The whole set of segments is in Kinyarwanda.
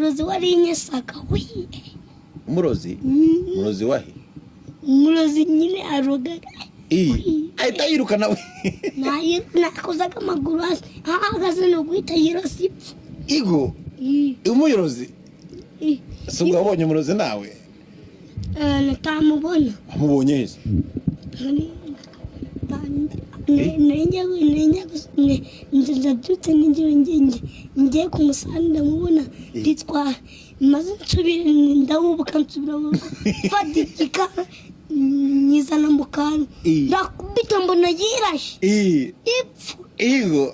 Umurozi wari inyesaka we. Umurozi? Umurozi wahe? Umurozi nyine arogaga. Iyi ahita yiruka nawe. Nakozaga amaguru hasi ahagaze ni uguhita yirasa ipfa. Igo umurozi? Si ubwo wabonye umurozi nawe? Natamubona. Wamubonye heza? Ndabyutse ngiye ku musarani ndamubona nditwara maze nsubire ndawubuka nsubira mu rugo mfata igikara nyizana mu kantu ndakubita mbona yirashe ipfa. Igo.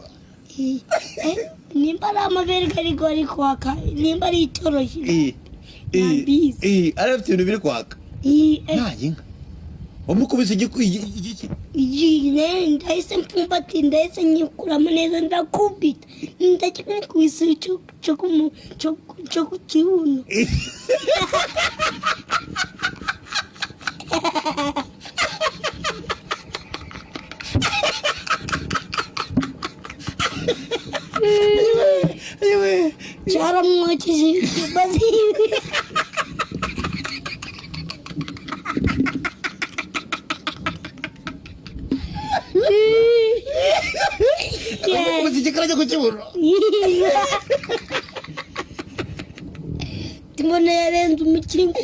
Nimba ari amabere ari kwaka, nimba ari itoroshi. Nabizi. Ari afite ibintu biri kwaka. Nta wamukubise igiki? Ndahise mpfumbati, ndahise nyikuramo neza ndakubita ndakimukubise cyo ku kibuno. Cyaramwokeje maze. Wamukubise igikara cyo ku kibuno. Mbona yarenze umukingo.